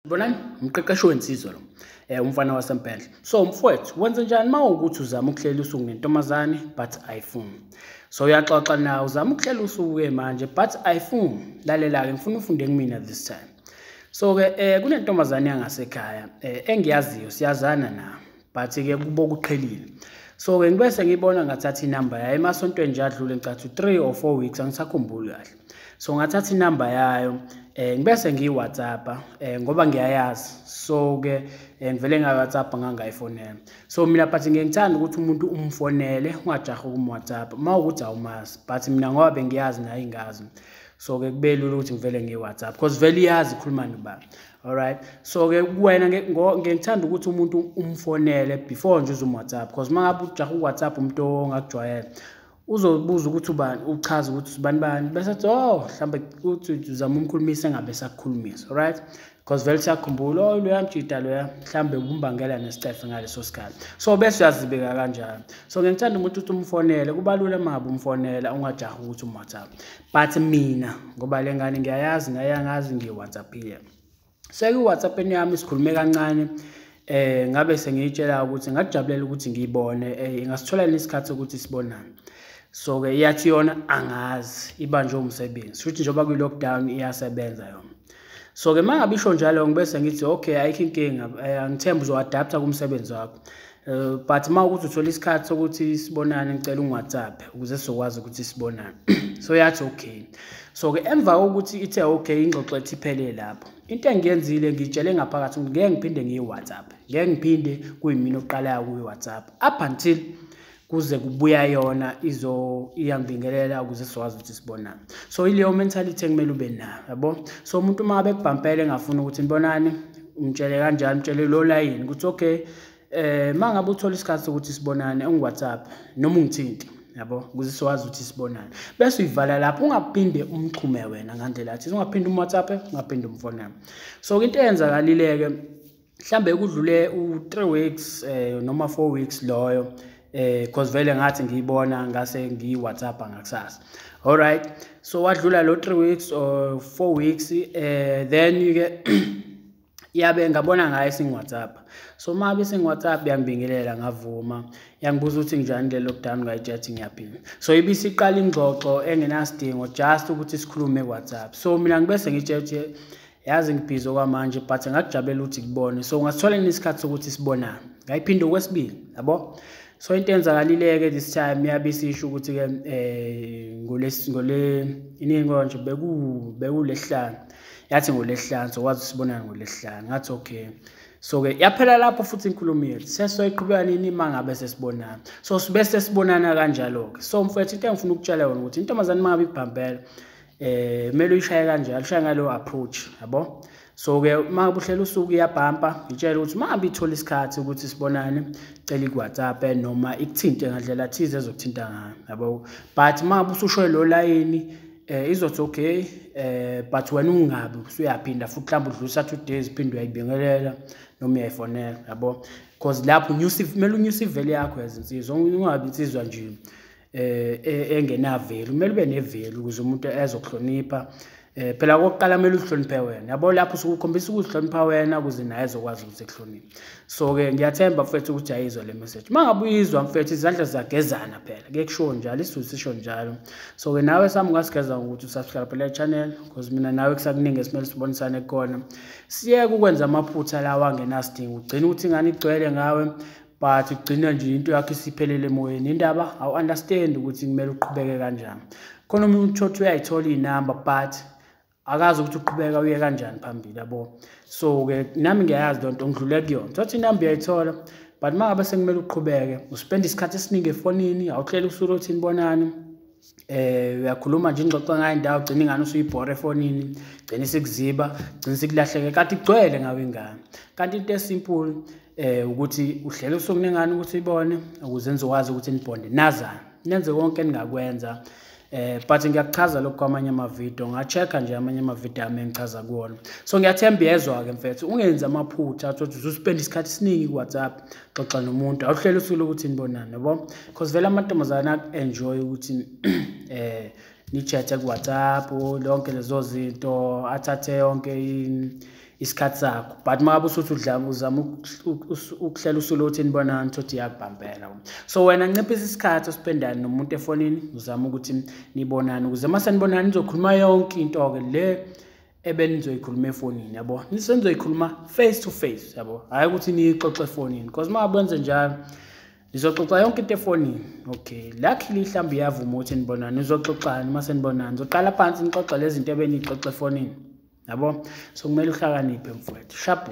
Bonani, umqeqeshi wensizwa lo. Umfana waseMpendle. So mfowethu, wenze njani mawukuthi uzama ukuhlela usuku nentombazane but ayifuni? So uyaxoxa nawe, uzama ukuhlela usuku-ke manje but ayifuni. Lalela-ke, ngifuna ufunde kumina this time. So-ke kunentombazane yangasekhaya engiyaziyo, siyazana nayo, but-ke kubo kuqhelile. So-ke ngibese ngiyibona, ngathatha inamba yayo emasontweni nje adlule, ngicathi 3 or 4 weeks, angisakhumbuli kahle. So ngathatha inamba yayo, ngibese ngiyi-WhatsApp ngoba ngiyayazi. So-ke ngivele nga-WhatsApp ngangayifonela. So mina but ngiye ngithanda ukuthi umuntu umfonele, ungajahi ukum-WhatsApp uma ukuthi awumazi, but mina ngoba bengiyazi naye ingazi. So-ke kube lula ukuthi ngivele ngiyi-WhatsApp because vele iyazi ikhuluma nobani. Alright. So-ke kuwena ngithanda ukuthi umuntu umfonele before nje uzomu-WhatsApp, because uma ngabe ujaha u-WhatsApp umuntu ongakujwayele, uzobuza ukuthi ubani, uchaze ukuthi ubani bani, bese athi oh mhlambe uthi uzama umkhulumisa engabe sakukhulumisa. Alright, because vele siyakhumbula, oh loya mjida loya, mhlambe umbangela nesicefe ngaleso sikhathi. So bese uyazibeka kanjalo. So ngithanda umuntu ukuthi umfonele, kuba lula uma ngabe umfonela, ungajahi ukuthi um-WhatsApp. But mina ngoba le ngane ngiyayazi naye angazi, ngiyi-WhatsApp-ile. Sekuyi-WhatsApp-eni yami sikhulume kancane, ngabe sengiyitshela ukuthi ngakujabulela ukuthi ngiyibone, ingasithola isikhathi sokuthi sibonane. So-ke iyathi yona angazi, ibanjwe umsebenzi, futhi njengoba kwi-lockdown iyasebenza yona. So-ke uma ngabe isho njalo, ngibese ngithi okay, ayikho inkinga, angithemba uzo-adapta kumsebenzi wakho. But uma ukuthi uthola isikhathi sokuthi sibonane, ngicela ungi-WhatsApp ukuze sizokwazi ukuthi sibonane. So yathi okay. So-ke emva kokuthi ithe okay, ingxoxo ethi iphele lapho. Into engiyenzile, ngiyitshele ngaphakathi ukuthi ngeke ngiphinde ngiyi-WhatsApp, ngeke ngiphinde kuyimina oqalayo kuyi-WhatsApp up until kuze kubuya yona izo iyangibingelela ukuze sizokwazi ukuthi sibonane. So ileyo mentality ekumele ube nayo, yabo. So umuntu uma ngabe ekubhampele engafuni ukuthi nibonane, umtshele kanjani, umtshele lo layini ukuthi okay, uma ngabe uthola isikhathi sokuthi sibonane ungi-WhatsApp noma ungithinte, yabo, ukuze sizokwazi ukuthi sibonane. Bese uyivala lapho, ungaphinde umxhume wena ngandlela thize, ungaphinde um-WhatsApp, ungaphinde umfonele. So into eyenzakalile-ke, mhlambe kudlule u-3 weeks noma 4 weeks loyo, because vele ngathi ngiyibona ngase ngiyi-WhatsApp ngakusasa. Alright, so wadlula lo 3 weeks or 4 weeks, then ke yabe ngabona ngaye singi-WhatsApp. So uma ngabe singi-WhatsApp yangibingelela, ngavuma, yangibuza ukuthi njani le lockdown, ngayitshela ukuthi ngiyaphila. So ibisiqala ingxoxo engenasidingo, just ukuthi sikhulume ku-WhatsApp. So mina ngibese ngitshela ukuthi yazi ngibhizi okwamanje, but ngakujabulela ukuthi ngibone. So ngasithola isikhathi sokuthi sibonane. Ngayiphinda okwesibili, yabo. So into eyenzakalile-ke this time, yabe isisho ukuthi-ke ngole iningi nje bekulesihlanu, yathi ngolesihlanu sokwazi usibonane ngolesihlanu. Ngathi okay. So-ke yaphela lapho futhi inkulumo yethu, sesoyiqhubeka nini uma ngabe sesibonana. So sibe sesibonana kanjalo-ke. So mfowethu, into engifuna ukutshela yona ukuthi intombazane uma ngabe ikubhambela, kumele uyishaye kanjalo, ushaye ngalowo approach, yabo. So-ke uma ngabe uhlela usuku iyabhampa, ngitshele ukuthi uma ngabe ithola isikhathi ukuthi sibonane, cela iku-WhatsApp noma ikuthinte ngandlela thize ezokuthinta ngayo, yabo. But uma ngabe usushoye lo layini, izothi okay, but wena ungabi usuyaphinda futhi mhlawumbe udlulisa 2 days, uphinde uyayibingelela noma uyayifonela, yabo. Because lapho kumele unyuse i-value yakho as insizwa, ungabi insizwa nje engenavelu, kumele ube nevelu ukuze umuntu ezokuhlonipha. Phela okokuqala kumele uzihloniphe wena, yabo. Lapho usuke ukhombisa ukuzihlonipha wena ukuze naye ezokwazi ukuthi ekuhloniphe. So-ke ngiyathemba mfethu ukuthi ayizwa le message. Uma ngabe uyizwa mfethu, izandla ziyagezana phela, kuye kushiwo njalo, isiZulu sisho njalo. So-ke nawe sami ungasigeza ngokuthi usubscribe le channel, because mina nawe kusakuningi esimele sibonisane khona. Siyeke ukwenza amaphutha lawa angenasidingo, ugcine ukuthi ingane igcwele ngawe, but ugcina nje into yakho isiphelele emoyeni. Indaba awu-understand ukuthi kumele uqhubeke kanjani. Khona umuntu uthi uyayithola iy'namba but akazi ukuthi uqhubeka uye kanjani phambili, yabo. So-ke nami ngiyayazi loo nto, ngidlule kuyona. Thothi inamba uyayithola, but uma ngabe sekumele uqhubeke, uspende isikhathi esiningi efonini, awuhleli usuku othi nibonane, uyakhuluma nje ingxoxo ngayo indawo, ugcina ingane usuyibhora efonini, gcina isikuziba, gcina isikulahleke, kanti igcwele ngawe ingane. Kanti into esimple ukuthi uhlele usuku nengane ukuthi ibone, ukuze nizokwazi ukuthi nibhonde, nazane, nenze konke eningakwenza. But ngiyakuchaza lokho kwamanye amavidiyo, nga-check-a nje amanye amavidiyo ami engichaza kuwona. So ngiyathemba iyezwa-ke mfethu, ungenzi amaphutha athi uzuspenda isikhathi esiningi ku-WhatsApp xoxa nomuntu, awuhlele usuku lokuthi nibonane, yabo. Because vele amantombazane aku-enjoy ukuthi ni-chat-e ku-WhatsApp, lonke lezo zinto, athathe yonke isikhathi sakho. But uma ngabe usuthi udlala uzama ukuhlela usuku lokuthi nibonane, uthi iyakubhampela. So wena nciphisa isikhathi ospendayo nomuntu efonini, uzama ukuthi nibonane, ukuze uma senibonana nizokhuluma yonke into-ke le ebenizoyikhuluma efonini, yabo. Nisenizoyikhuluma face to face, yabo, hhayi ukuthi niyixoxe efonini, because uma ngabe njalo nizoxoxa yonke into efonini. Okay, luckily mhlawumbe iyavuma ukuthi nibonane, nizoxoxani uma senibonana? Nizoqala phansi nixoxe lezi zinto ebeniyixoxa efonini, yabo. So kumele uhlakaniphe mfowethu. Sharp.